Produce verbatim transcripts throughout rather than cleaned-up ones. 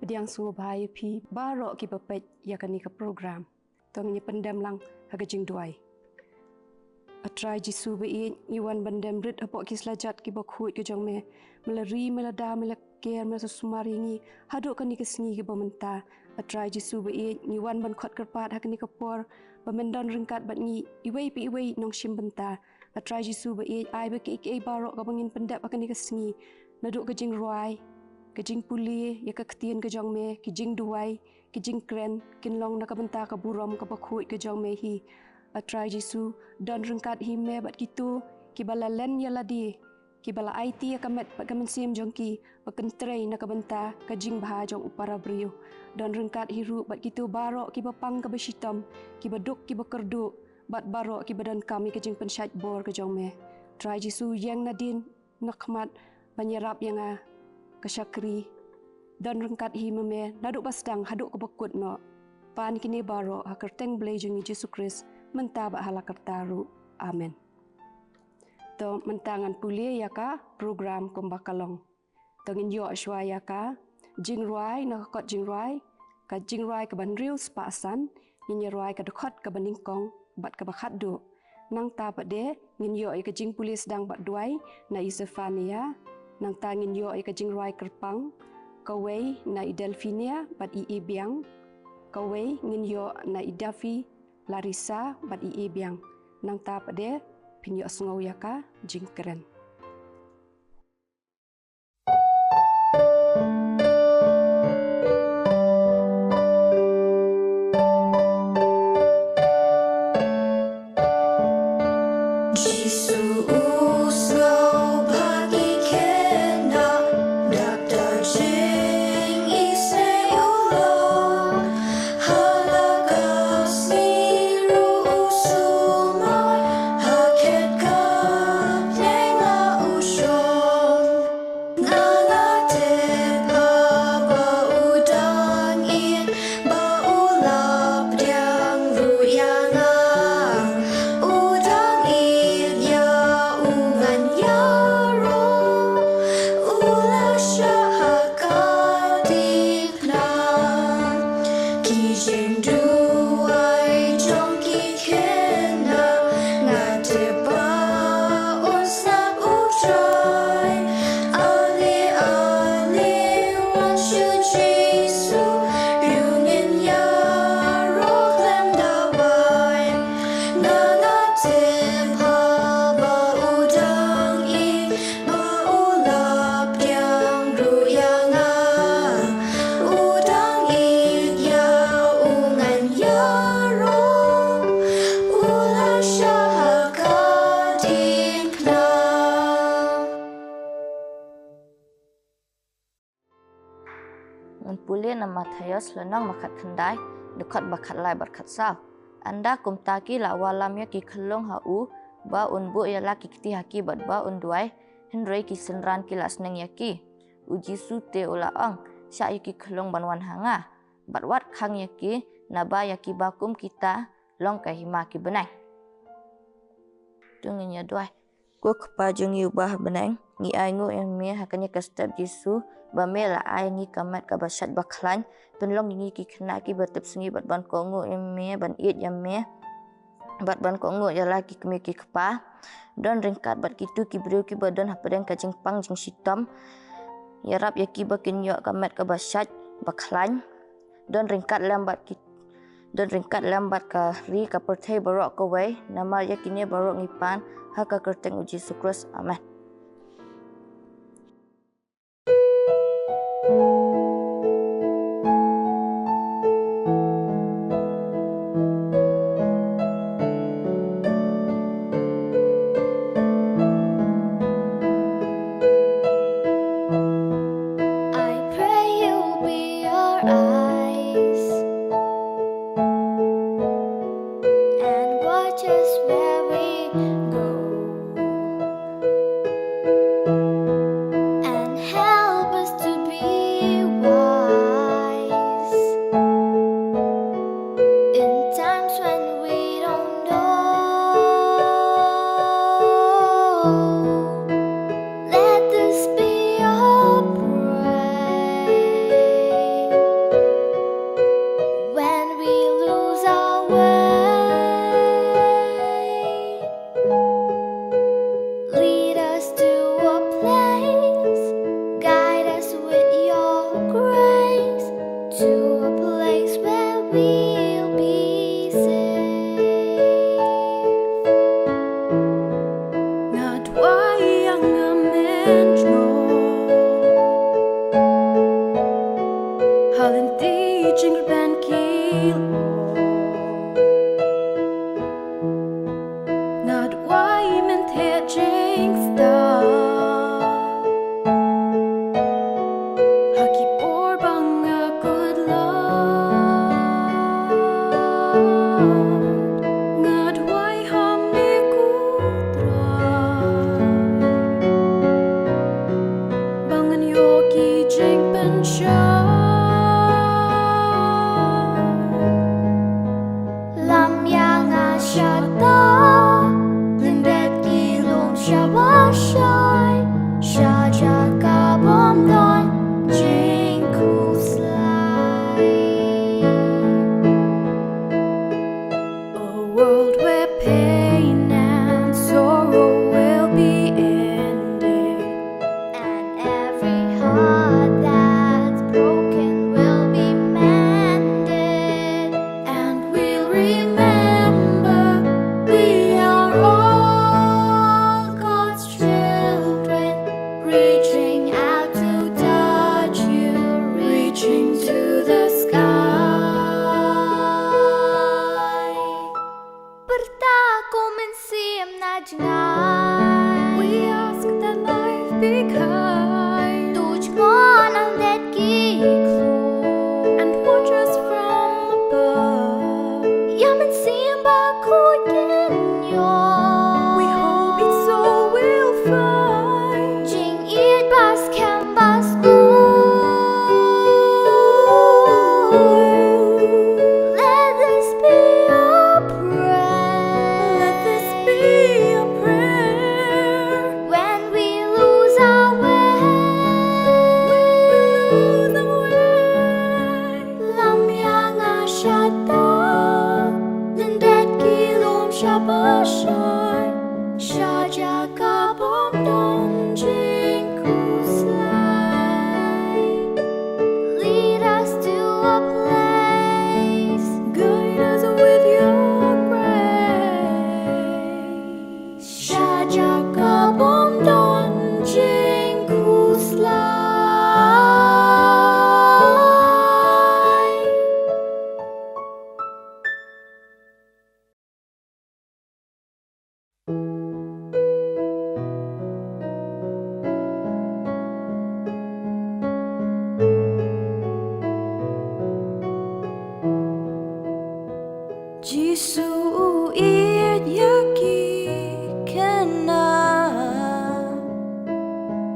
Pdiang sngewbha ïa phi baroh kiba peit ïa kane ka program. To ngin ïa pyndem lang ha ka jingduwai. A Trai Jisu ba ïeit, ngi wan ban dem rit hapoh ki slajat kiba khuid ka jong me. Me la ri, me la da, me la ker, me la sumar ïa ngi haduh kane ka sngi kaba mynta. A Trai Jisu ba ïeit, ngi wan ban khot kyrpad ha kane ka por ba men don ryngkat bad ngi iwei pa iwei nongshim bynta. A Trai Jisu ba ïeit, ai ba kiei kiei baroh kaba ngin pyndep ha kane ka sngi, naduh ka jingrwai, ka jingpule ïa ka ktien ka jong me, ki jingduwai, ki jingkren, kin long na ka bynta ka burom kaba khuid ka jong me hi. A Trai Jisu, don ryngkat hi me bad kito kiba la len ïa lade, kiba la aiti ïa ka met bad ka mynsiem jong ki ba kin trei na ka bynta ka jingbha jong u para briew. Don ryngkat hi ruh bad kito baroh kiba pang kaba shitom, kiba duk kiba kyrduh, bad baroh kiba donkam ïa ka jingpynshait bor ka jong me. Trai Jisu, ïeng nadien na khmat ban ïarap ïa nga ka shakri. Don ryngkat hi ma me naduh ba sdang haduh kaba kut noh. Pan kine baroh ha kyrteng Blei jong ngi Jisu Khrist, mynta bad ha la karta ruh. Amen. To mynta ngan pule ïa ka program kumba ka long. To ngin ïoh shuwa ïa ka jingrwai na ka kot jingrwai, ka jingrwai kaba hynriew spah san, ngin ïa rwai ka dkhot kaba nyngkong bad kaba khatduh. Nangta pat de ngin ïoh ïa ka jingpule sdang bad duwai na i Zefania. Nangta ngin ïoh ïa ka jingrwai kyrpang kawei na i Delphinia bad i Ibiang. Kawei ngin ïoh na i Dafi, Larissa bad i Ibiang. Nangta pat de phin ïoh sngew ïa ka jingkren. Jisu u sngewbha ki khynnah, dap da jingisynei u long. Ha la ka sngi ruh u sumar, ha khet ka bneng la u shong. Nga nga tip ba u dang ïeit, ba u la pdiang ruh ïa nga. U dang ïeit ïa u ngan ïaroh, u la shah ha ka diengphna. Ki jingduwai jong ki khynnah, nga tip ba un sngap U Trai. Ale ale, wan sha Jisu, ïa u ngin ïaroh khlem da wai. Nga nga tip ba u dang ïeit, ba u la pdiang ruh ïa nga. U dang ïeit ïa u ngan ïaroh, u la shah ha ka diengphna. Ngan pule na Mathaios lynnong ba khatkhyndai, dkhot ba khatlai bad khatsaw. Ynda kumta ki la wallam ïa ki khyllung ha u, ba un buh ïa la ki kti ha ki bad ba un duwai, hynrei ki synran ki la sneng ïa ki. U Jisu te u la ong, shah ïa ki khyllung ban wan ha nga, bad wat khang ïa ki, naba ïa kiba kum kita long ka hima ki bneng. To ngin ïa duwai. Ko Kpa jong ngi uba ha bneng, ngi ainguh ïa me ha kane ka step Jisu, ba me la ai ngi ka met kaba shait ba khlaiñ, pynlong ïa ngi ki khynnah kiba tipsngi bad ban kohnguh ïa me, ban ïeit ïa me, bad ban kohnguh ïa la ki kmie ki kpa. Don ryngkat bad kito ki briew kiba don hapdeng ka jingpang jingshitom. Ïarap ïa ki ba kin ïoh ka met kaba shait ba khlaiñ. Don ryngkat lem bad ki, don ryngkat lem bad ka ri ka pyrthei baroh kawei, namar ïa kine baroh ngi pan ha ka kyrteng U Jisu Khrist. Amen. I pray you'll be our eyes and watch us where we go.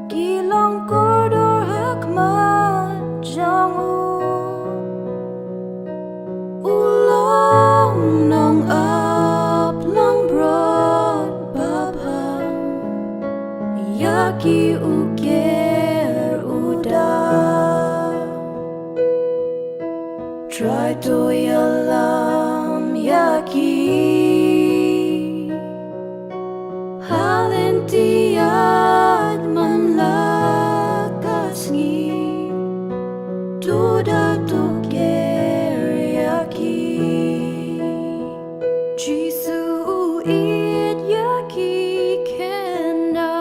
Ki long kordor ha khmat jong u. U long nongap langbrot babha. Ïa ki u ker u da. Trai to ïalam ïa ki. Ha lynti ïaid man la ka sngi. To da to ker ïa ki. Jisu u ïeit ïa ki khynnah.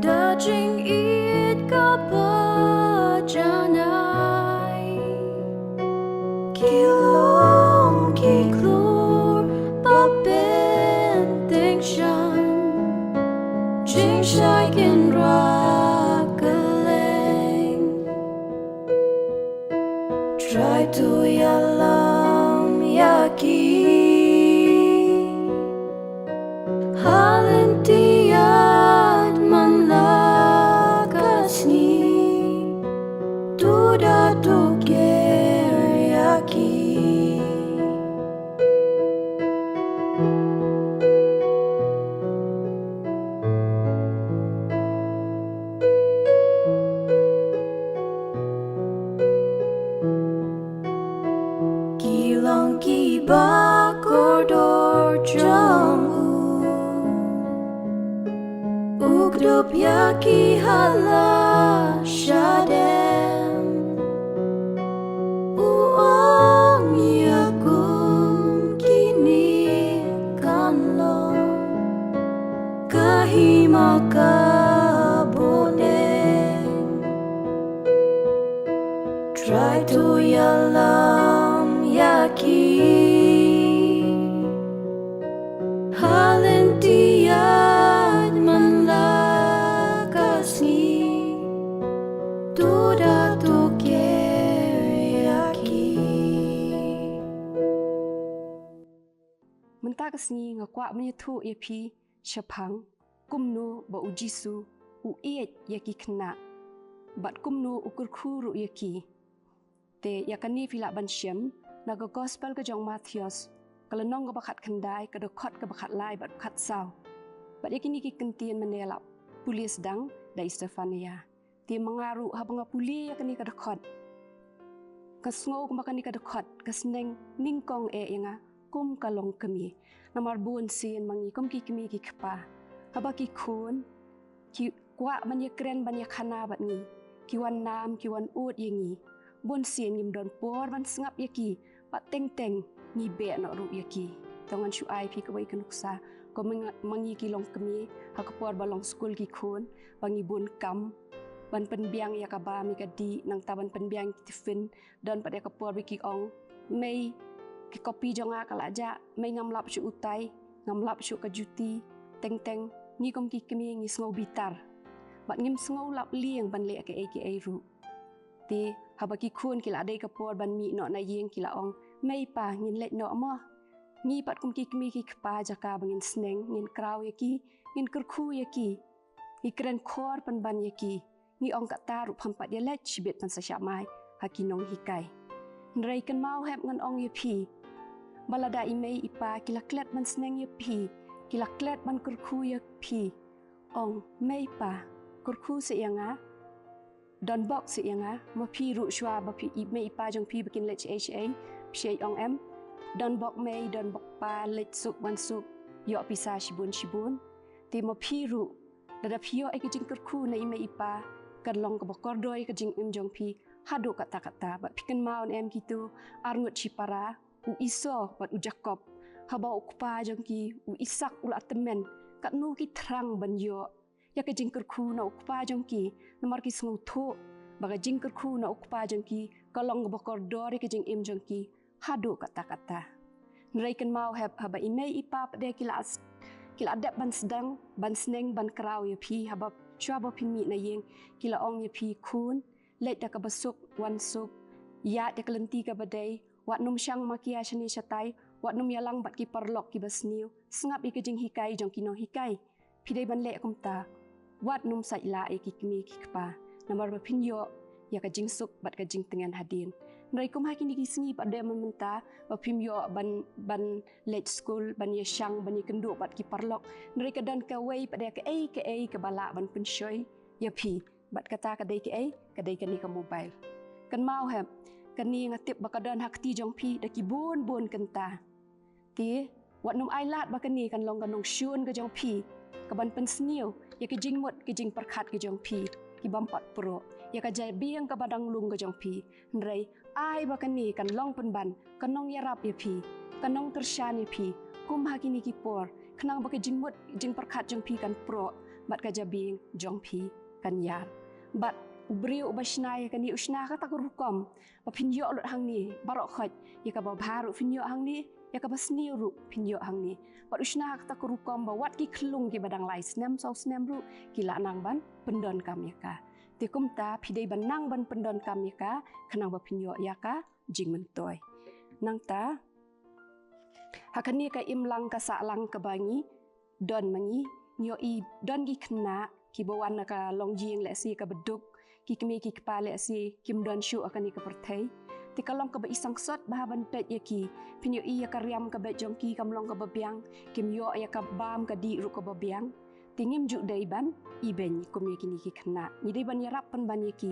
Da jingïeit kaba janai. Ki long ki khlur ba benteng shan. Jingshai kynrad kylleng. Trai to ïalam ïa ki. Ha lynti ïaid man la ka sngi. To da to ker ïa ki. Ki long kiba kordor jong u. U kdup ïa ki ha la shadem. U ong ïa kum kine kan long ka hima ka bneng. Trai to ïalam ïa ki. Ha lynti ïaid man la ka sngi. To da to ker ïa ki. Mynta ka sngi nga kwah ban ïathuh ïa phi shaphang kumno ba u Jisu u ïeit ïa ki khynnah bad kumno u kyrkhu ruh ïa ki. Te ïa kane phi lah ban shem na ka Gospel ka jong Mathaios, ka lynnong kaba khatkhyndai, ka dkhot kaba khatlai bad khatsaw. Bad ïa kine ki kyntien mynne la pule sdang da i Stefania. Te ma nga ruh haba nga pule ïa kane ka dkhot, ka sngew kumba kane ka dkhot ka sneng nyngkong eh ïa nga kum ka longkmie. Namar bun sien ma ngi kum ki kmie ki kpa, haba ki khun ki kwah ban ïakren ban ïakhana bad ngi, ki wan nam, ki wan ud ïa ngi. Bun sien ngim don por ban sngap ïa ki, bad teng teng ngi beh noh ruh ïa ki. To ngan shu ai phi kawei ka nuksa. Ko ma ngi ki longkmie, ha ka por ba long skul ki khun, ba ngi bun kam ban pynbiang ïa ka bam ïa ka dih, nangta ban pynbiang ki tiffin. Don pat ïa ka por ba ki ong, mei, ki kopi jong nga ka la jah, mei, ngam lap shuh utai, ngam lap shuh ka juti. Teng teng ngi kum ki kmie ngi sngew bitar bad ngim sngew lap lieng ban leh kaei kaei ruh. Te haba ki khun ki la dei ka por ban mih noh na ïing, ki la ong, mei pa, ngin leit noh mo. Ngi pat kum ki kmie ki kpa, jaka ba ngin sneng, ngin kraw ïa ki, ngin kyrkhu ïa ki, ngi kren khor pynban ïa ki, ngi ong kata ruh pham pat ïa leit shibit ban sa shah mai ha ki nonghikai. Hynrei kynmaw hep ngan ong ïa phi, ba lada i mei i pa ki la klet ban sneng ïa phi, ki la klet ban kyrkhu ïa phi, ong, mei pa, kyrkhu seh ïa nga, don bok seh ïa nga. Ma phi ruh shuwa ba phi, i mei i pa jong phi ba kin leit shaei shaei, phi ong em, don bok mei, don bok pa, leit suk wan suk, ïoh pisa shibun shibun. Te ma phi ruh, lada phi ïoh ïa ka jingkyrkhu na i mei i pa, kan long kaba kordor ïa ka jingim jong phi haduh katta katta. Bad phi kynmaw ne em kito arngut shipara, u Esau bad u Jakob, haba u kpa jong ki u Isak u la tymmen, katno ki thrang ban ïoh ïa ka jingkyrkhu na u kpa jong ki, namar ki sngewthuh ba ka jingkyrkhu na u kpa jong ki ka long kaba kordor ïa ka jingim jong ki haduh katta katta. Hynrei kynmaw hep, haba i mei i pa pat de ki la s-, ki la dep ban sdang, ban sneng, ban kraw ïa phi, haba shuwa ba phin mih na ïing, ki la ong ïa phi, khun, leit da kaba suk wan suk, ïaid da ka lynti kaba dei, wat nym shang makia shane shatai, wat nym ïalang bad ki paralok kiba sniew, sngap ïa ka jinghikai jong ki nonghikai. Phi dei ban leh kumta. wat nym sait lah ïa ki kmie ki kpa, namar ba phin ïoh ïa ka jingsuk bad ka jingtngen hadien. Hynrei kum ha kine ki sngi pat de mynta ba phim ïoh ban, ban leit skul, ban ïashang, ban ïakynduh bad ki paralok. Hynrei ka don kawei pat de kaei kaei kaba lah ban pynshoi ïa phi. Bad kata ka dei kaei, ka dei kane ka mobile. Kynmaw hep, kane nga tip ba ka don ha kti jong phi da ki bun bun kynta. Te wat nym ailad ba kane kan long ka nongshun ka jong phi, kaban pynsniew ïa ki jingmut ki jingpyrkhat ki jong phi kibym pat pruh, ïa ka jabieng kaba dang lung ka jong phi. Hynrei ai ba kane kan long pynban ka nongïarap ïa phi, ka nongkyrshan ïa phi kum ha kine ki por, khnang ba ka jingmut jingpyrkhat jong phi kan pruh bad ka jabieng jong phi kan ïar. Bad u briew uba shna ïa kane u shna ha kata ka rukom ba phin ïoh lut hangne baroh khoit, ïa kaba bha ruh phin ïoh hangne, ïa kaba sniew ruh phin ïoh hangne. Bad u shna ha kata ka rukom ba wat ki khyllung kiba dang lai snem saw snem ruh ki lah nang ban pyndonkam ïa ka. Te kumta phi dei ban nang ban pyndonkam ïa ka khnang ba phin ïoh ïa ka jingmyntoi. Nangta ha kane ka imlang ka sahlang kaba ngi don ma ngi, ngi ïohi don ki khynnah kiba wan na ka longïing lehse kaba duk, ki kmie ki kpa lehse kim don shuh ha kane ka pyrthei. Te ka long kaba i sangsot bha ban peit ïa ki. Phin ïohi ïa ka riam ka beit jong ki kam long kaba biang, kim ïoh ïa ka bam ka dih ruh kaba biang. Te ngim ju dei ban ibeiñ kum ïa kine ki khynnah, ngi dei ban ïarap pynban ïa ki.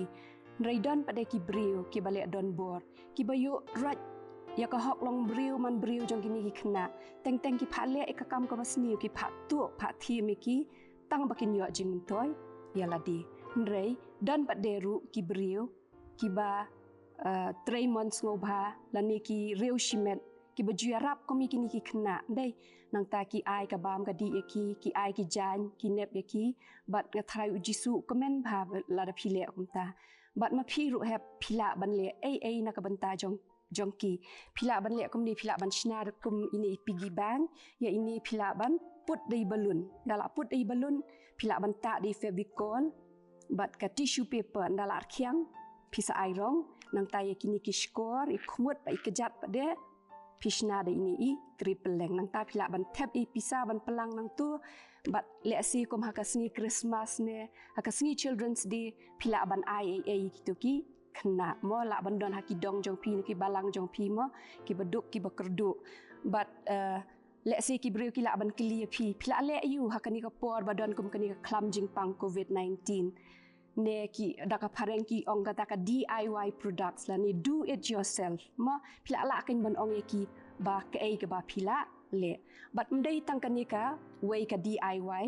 Hynrei don pat de ki briew kiba leh donbor, kiba ïoh rwait ïa ka hok long briew man briew jong kine ki khynnah. Teng teng ki phah leh ïa ka kam kaba sniew, ki phah tuh phah thiem ïa ki tang ba kin ïoh jingmyntoi ïa lade. Hynrei don pat de ruh ki briew kiba, eh, trei mon sngewbha lane ki riew shimet, kiba ju ïarap kum ïa kine ki khynnah. Dei, nangta ki ai ka bam ka dih ïa ki, ki ai ki jaiñ, ki nep ïa ki. Bad nga tharai u Jisu u kmen bha lada phi leh kumta. Bad ma phi ruh hep phi lah ban leh ei ei na ka bynta jong, jong ki. Phi lah ban leh kumne, phi lah ban shna kum ine i piggy bank, ïa ine phi lah ban put da i balloon. Nda lah put da i balloon, phi lah ban tah da i Fevicol bad ka tissue paper, nda lah rkhiang phi sa ai rong. Nangta ïa kine ki shkor, i khmut bad i kjat pat de phi shna da ine i tripple length. Nangta phi lah ban thep i pisa ban pynlang nangto. Bad lehse kum ha ka sngi Christmas ne ha ka sngi Children's Day phi lah ban ai ei ei ïa kito ki khynnah mo, lah ban don ha ki dong jong phi ne ki balang jong phi mo, kiba duk kiba kyrduh. Bad, eh, lehse ki briew ki lah ban kylli ïa phi, phi lah leh aiu ha kane ka por ba don kum kane ka khlam jingpang covid nineteen? Ne ki, da ka phareng ki ong kata ka D I Y products lane do it yourself mo. Phi lah lah keiñ ban ong ïa ki ba kaei kaba phi lah leh. Bad ym dei tang kane kawei ka D I Y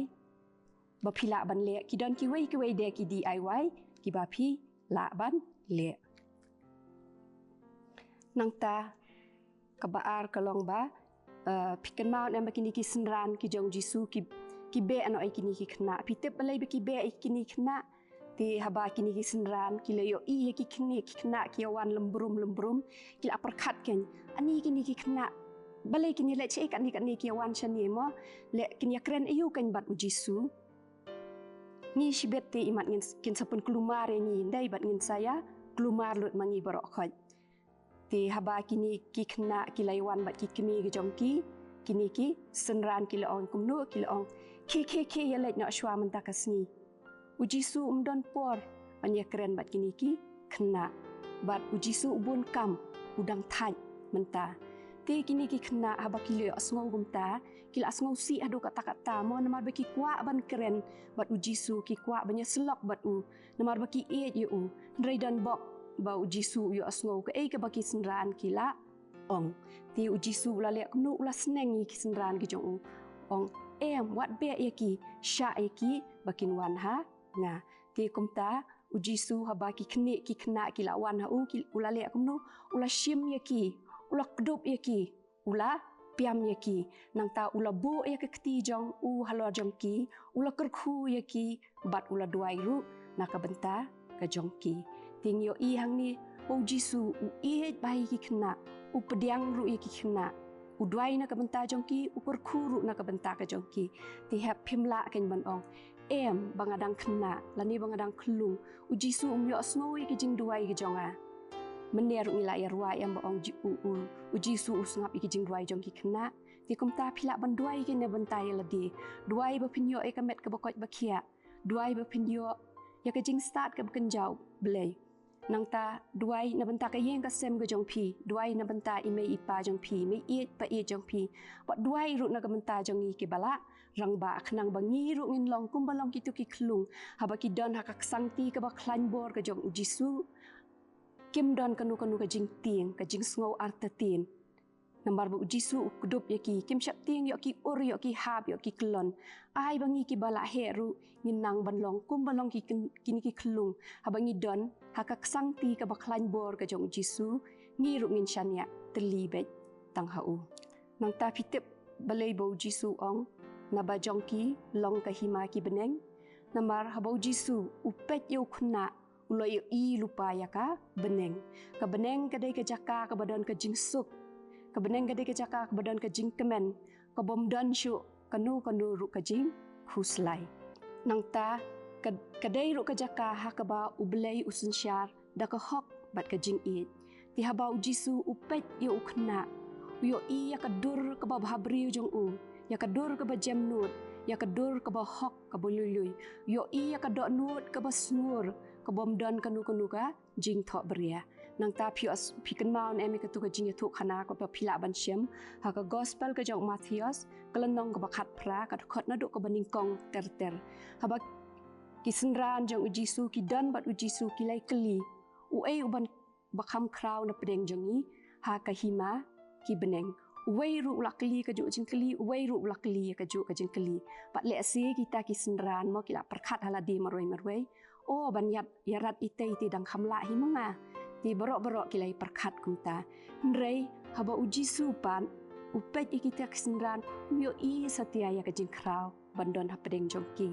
ba phi lah ban leh, ki don kiwei kiwei de ki D I Y kiba phi lah ban leh. Nangta kaba ar ka long ba, eh, phi kynmaw ne em ba kine ki synran ki jong u Jisu ki, ki beh noh ïa kine ki khynnah? Phi tip balei ba ki beh ïa kine ki khynnah? Te haba kine ki synran ki la ïohi ïa ki khynnah, ki khynnah ki ïa wan lem brum lem brum, ki la pyrkhat keiñ, ani kine ki khynnah, balei kin ïa leh shaei katne katne, ki ïa wan shane mo, leh kin ïa kren aiu keiñ bad u Jisu? Ngi shibit te imat ngin s-, kin sa pynkulmar ïa ngi, ym dei, bad ngin sa ïa kulmar lut ma ngi baroh khoit. Te haba kine ki khynnah ki la ïa wan bad ki kmie ki jong ki, kine ki synran ki la ong kumno, ki la ong, khie khie khie, ïa leit noh shuwa mynta ka sngi. U Jisu um don por ban ïa kren bad kine ki khynnah. Bad u Jisu u bun kam, u dang thait mynta. Te kine ki khynnah haba ki la ïohsngew kumta, ki la sngewsih haduh katta katta mo, namar ba ki kwah ban kren bad u Jisu, ki kwah ban ïa syllok bad u, namar ba ki ïeit ïa u. Hynrei don bok ba u Jisu u ïohsngew kaei kaba ki synran ki la ong. Te u Jisu u la leh kumno? U la sneng ïa ki synran ki jong u, ong, em, wat beh ïa ki, shah ïa ki ba kin wan ha nga. Te kumta u Jisu haba ki khynnah ki khynnah ki la wan ha u, ki, u la leh kumno? U la shim ïa ki, u la kdup ïa ki, u la piam ïa ki. Nangta u la buh ïa ka kti jong u halor jong ki, u la kyrkhu ïa ki, bad u la duwai ruh na ka bynta ka jong ki. Te ngi ïohi hangne ba u Jisu u ïeit bha ïa ki khynnah, u pdiang ruh ïa ki khynnah, u duwai na ka bynta jong ki, u kyrkhu ruh na ka bynta ka jong ki. Te hep phim lah keiñ ban ong, em, ba nga dang khynnah lane ba nga dang khyllung, u Jisu um ïohsngew ïa ki jingduwai ki jong nga. Mynne ruh ngi la ïa rwai em ba ong Ji-, u, u, u Jisu u sngap ïa ki jingduwai jong ki khynnah. Te kumta phi lah ban duwai keiñ na bynta ïa lade. Duwai ba phin ïoh ïa ka met kaba koit ba khiah. Duwai ba phin ïoh ïa ka jingstad kaba kynja U Blei. Nangta duwai na bynta ka ïing ka sem ka jong phi, duwai na bynta i mei i pa jong phi, mei ïeit pa ïeit jong phi. Bad duwai ruh na ka bynta jong ngi kiba la rangbah, khnang ba ngi ruh ngin long kumba long kito ki khyllung haba ki don ha ka ksangti kaba khlaiñ bor ka jong U Jisu. Kim don kano kano ka jingtieng, ka jingsngew artatien. Namar ba U Jisu u kdup ïa ki, kim sheptieng ïoh ki ur, ïoh ki hap, ïoh ki kyllon. Ai ba ngi kiba la heh ruh ngin nang ban long kumba long ki kyn-, kine ki khyllung. Haba ngi don ha ka ksangti kaba khlaiñ bor ka jong U Jisu, ngi ruh ngin shaniah tylli beit tang ha u. Nangta phi tip balei ba U Jisu u ong, naba jong ki long ka hima ki bneng. Namar haba U Jisu u peit ïa u khynnah, u la ïohi lypa ïa ka bneng. Ka bneng ka dei ka jaka kaba don ka jingsuk. Ka bneng ka dei ka jaka kaba don ka jingkmen, kabym don shuh kano kano ruh ka jingkhuslai. Nangta ka, ka dei ruh ka jaka ha kaba U Blei u synshar da ka hok bad ka jingïeit. Te haba U Jisu u peit ïa u khynnah, u ïohi ïa ka dur kaba bhabriew jong u, ïa ka dur kaba jemnud, ïa ka dur kaba hok kaba lui lui. U ïohi ïa ka dohnud kaba sngur, kabym don kano kano ka jingthohbria. Nangta phi os-, phi kynmaw ne em ïa katu ka jingïathuhkhana kaba phi lah ban shem ha ka gospel ka jong u Mathaios, ka lynnong kaba khatphra, ka dkhot naduh kaba nyngkong ter ter. Haba ki synran jong U Jisu ki don bad U Jisu ki la ïakylli, uei uban ba kham khraw na pdeng jong ngi ha ka hima ki bneng. Uwei ruh u la kylli kajuh ka jingkylli, uwei ruh u la kylli kajuh ka jingkylli. Bad lehse kita ki synran mo ki la pyrkhat ha lade marwei marwei, o ban ïaid ïarat itei te dang kham lah hi mo nga. Te baroh baroh ki la ïa pyrkhat kumta. Hynrei haba U Jisu pat u peit ïa kita ki synran, u ïohi satia ïa ka jingkhraw ban don hapdeng jong ki.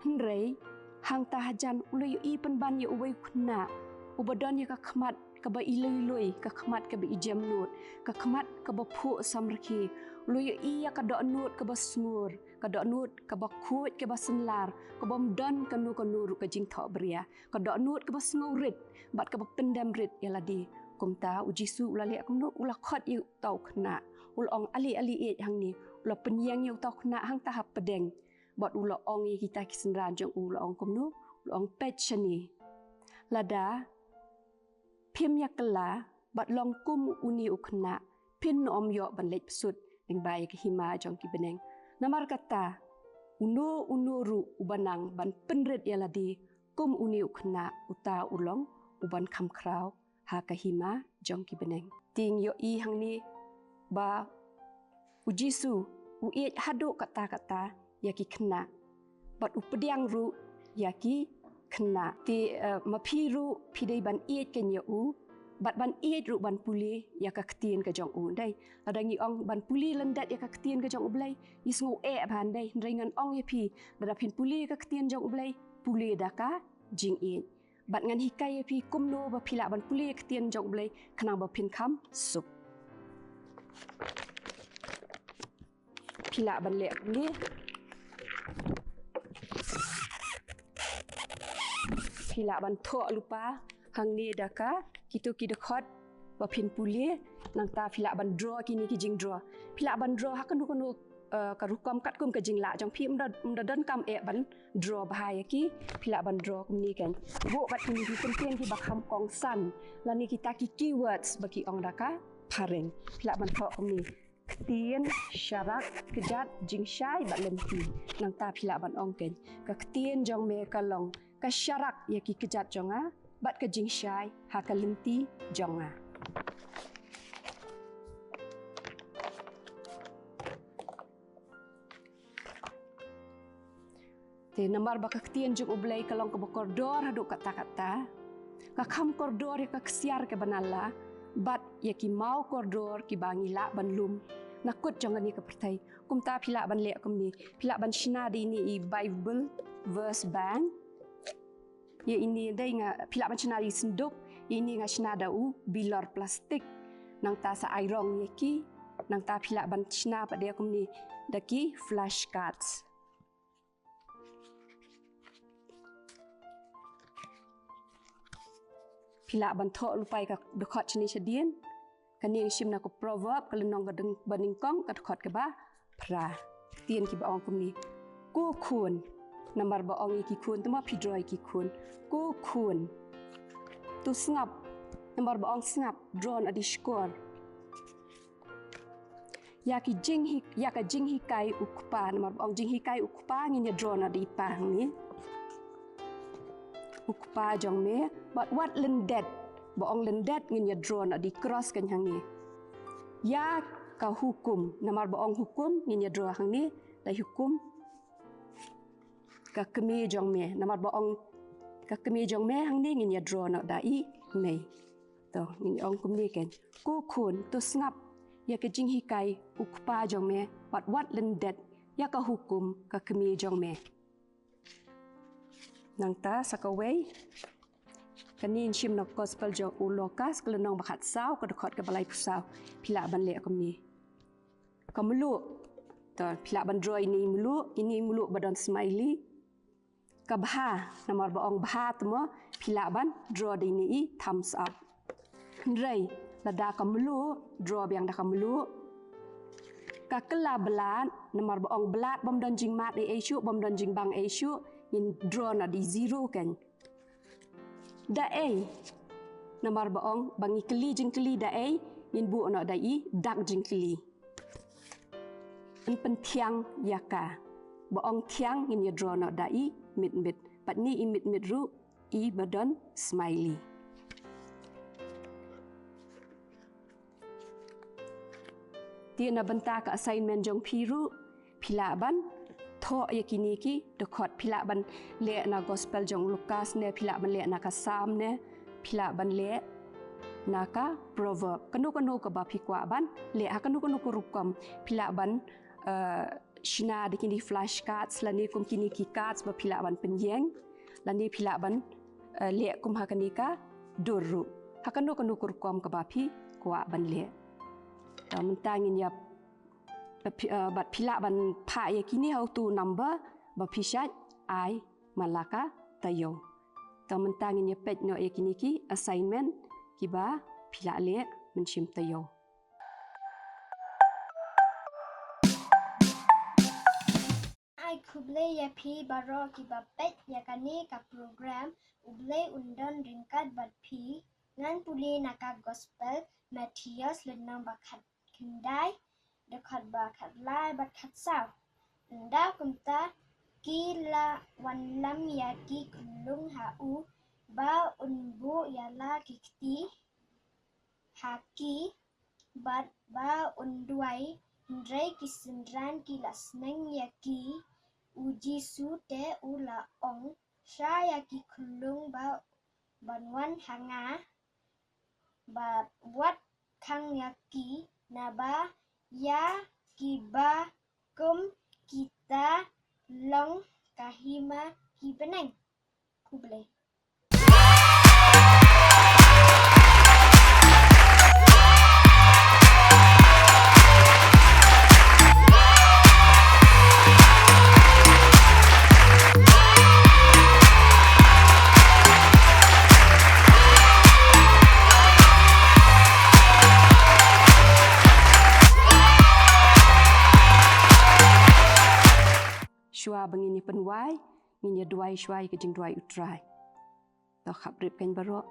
Hynrei hangta hajan u la ïohi pynban ïa uwei u khynnah uba don ïa ka khmat kaba iloi loi, ka khmat kaba ijemnud, ka khmat kaba phuh samrkhie. U la ïohi ïa ka dohnud kaba sngur, ka dohnud kaba khuid, kaba synlar, kabym don kano kano ruh ka jingthohbria, ka dohnud kaba sngewrit bad kaba pyndem rit ïa lade. Kumta U Jisu u la leh kumno? U la khot ïa uta u khynnah, u la ong, ale, ale, ïeit hangne. U la pynïeng ïa uta u khynnah hangta hapdeng bad u la ong ïa kita ki synran jong u, u la ong kumno? U la ong, peit shane. Lada phim ïa kylla bad long kum une u khynnah, phin ym ïoh ban leit bsut lyngba ïa ka hima jong ki bneng. Namar kata, uno uno ruh uba nang ban pynrit ïa lade kum une u khynnah, uta u long uban kham khraw ha ka hima jong ki bneng. Te ngi ïohi hangne ba U Jisu u ïeit haduh katta katta ïa ki khynnah bad u pdiang ruh ïa ki khynnah. Te, eh, ma phi ruh phi dei ban ïeit kein ïa u bad ban ïeit ruh ban pule ïa ka ktien ka jong u. Dei, lada ngi ong ban pule lyndet ïa ka ktien ka jong U Blei, ngi sngew eh bha, dei, hynrei ngan ong ïa phi, lada phin pule ïa ka ktien jong U Blei, pule da ka jingïeit. Bad ngan hikai ïa phi kumno ba phi lah ban pule ïa ka ktien jong U Blei khnang ba phin kham suk. Phi lah ban leh kumne. Phi lah ban thoh lypa hangne da ka kito ki dkhot ba phin pule, nangta phi lah ban draw kine ki jingdraw. Phi lah ban draw ha kano kano, eh, ka rukom katkum ka jinglah jong phi. Ym da, ym da donkam eh ban draw bha ïa ki, phi lah ban draw kumne kein. Buh bad kine ki kyntien kiba kham kongsan lane kita ki keywords ba ki ong da ka phareng. Phi lah ban thoh kumne: ktien, sharak, kjat, jingshai bad lynti. Nangta phi lah ban ong kein: ka ktien jong me ka long ka sharak ïa ki kjat jong nga bad ka jingshai ha ka lynti jong nga. Te namar ba ka ktien jong U Blei ka long kaba kordor haduh katta katta, ka kham kordor ïa ka ksiar kaba na la bad ïa ki maw kordor kiba ngi lah ban lum na kut jong kane ka pyrthei. Kumta phi lah ban leh kumne, phi lah ban shna da ine i Bible verse bank. Ïa ine dei nga, phi lah ban shna da i synduk, ïa ine nga shna da u bilor plastik. Nangta sa ai rong ïa ki, nangta phi lah ban shna pat da kumne da ki flashcards. Phi lah ban thoh lypa ïa ka dkhot shane shadien. Kane nga shim na ka Proverb, ka lynnong ka deng-, ba nyngkong, ka dkhot kaba phra. Ktien kiba ong kumne: Ko khun, Namar ba ong ïa ki khun, te ma phi draw ïa ki khun. Ko khun, to sngap. Namar ba ong sngap, draw na di shkor. Ïa ki jinghi-, ïa ka jinghikai u kpa, namar ba ong jinghikai u kpa ngin ïa draw na di pa hangne. U kpa jong me, bad wat lyndet, ba ong lyndet ngin ïa draw na di cross kan hangne. Ïa ka hukum, namar ba ong hukum ngin ïa draw hangne, da hukum. Ka kmie jong me, namar ba ong ka kmie jong me hangne ngin ïa draw noh da i mei. To, ngin ong kumne kan. Ko khun, to sngap ïa ka jinghikai u kpa jong me, bad wat lyndet ïa ka hukum ka kmie jong me. Nangta sa kawei. Kane ngi shim na gospel jong u Lukas, ka lynnong ba khatsaw, ka dkhot kaba laiphew saw. Phi lah ban leh kumne. Ka mluh. To, phi lah ban draw ine i mluh, ine i mluh ba don smiley. Ka bha, namar ba ong bha te mo, phi lah ban draw da ine i thumbs up. Hynrei, lada ka mluh, draw biang da ka mluh. Ka kylla blad, namar ba ong blad bym don jingmad ei ei shuh, bym don jingbang ei shuh, ngin draw na di zero kan. Da ei, namar ba ong, ba ngi kylli jingkylli da ei, ngin buh noh da i dak jingkylli. Yn pynthiang ïa ka. Ba ong thiang ngin ïa draw noh da i mit mit. Bad ine i mit mit ruh i ba don smiley. Te na bynta ka assignment jong phi ruh, phi lah ban thoh ïa kine ki dkhot, phi lah ban leh na gospel jong Lukas ne, phi lah ban leh na ka Salm ne, phi lah ban leh na ka Proverb. Kano kano kaba phi kwah ban leh, ha kano kano ka rukom, phi lah ban, eh, shna da kine flashcards, lane kum kine ki cards ba phi lah ban pynïeng, lane phi lah ban, eh, leh kum ha kane ka dur ruh. Ha kano kano ka rukom kaba phi kwah ban leh. Te mynta ngin ïa, eh, phi-, eh, bad phi lah ban phah ïa kine ha uto u number ba phi shait ai man la ka taïew. Te mynta ngin ïa peit noh ïa kine ki assignment kiba phi lah leh mynshem taïew. Ai khublei ïa phi baroh kiba peit ïa kane ka program, U Blei un don ryngkat bad phi. Ngan pule na ka gospel Mathaios lynnong ba khatkhyndai, dkhot ba khatlai bad khatsaw. Ynda kumta ki la wanlam ïa ki khyllung ha u, ba un buh ïa la ki kti ha ki, bad ba un duwai, hynrei ki synran ki la sneng ïa ki. U Jisu te u la ong, shah ïa ki khyllung ba ban wan ha nga, bad wat khang ïa ki, naba ïa kiba kum kita long ka hima ki bneng. Khublei. Shuwa ba ngin ïa pynwai, ngin ïa duwai shuwa ïa ka jingduwai U Trai. To khapbrip kein baroh.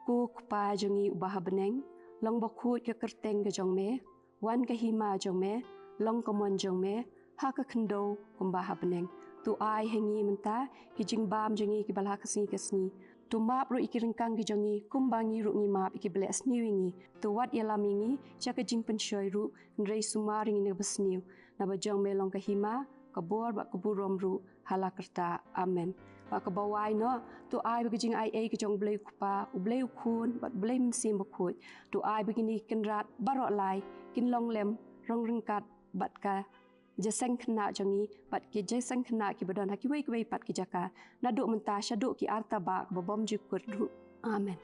Ko Kpa jong ngi uba ha bneng, long bakhuid ka kyrteng ka jong me, wan ka hima jong me, long ka mon jong me, ha ka khyndew kumba ha bneng. To ai ha ngi mynta ki jingbam jong ngi kiba la ka sngi ka sngi. To map ruh ïa ki ryngkang ki jong ngi, kumba ngi ruh ngi map ïa kiba leh sniew ïa ngi. To wat ïalam ïa ngi sha ka jingpynshoi ruh, hynrei sumar ïa ngi na kaba sniew. Naba jong me long ka hima, ka bor bad ka burom ruh, ha la karta. Amen. Bad kaba wai noh, to ai ba ka jingaiei ka jong U Blei U Kpa, U Blei U Khun, bad U Blei Mynsiem Bakhuid. To ai ba kine ki kynrad baroh lai kin long lem, rong ryngkat bad ka jingïaseng khynnah jong ngi, bad ki jingïaseng khynnah kiba don ha kiwei kiwei pat ki jaka, naduh mynta shaduh ki arta ba, ba bym ju kut ruh. Amen.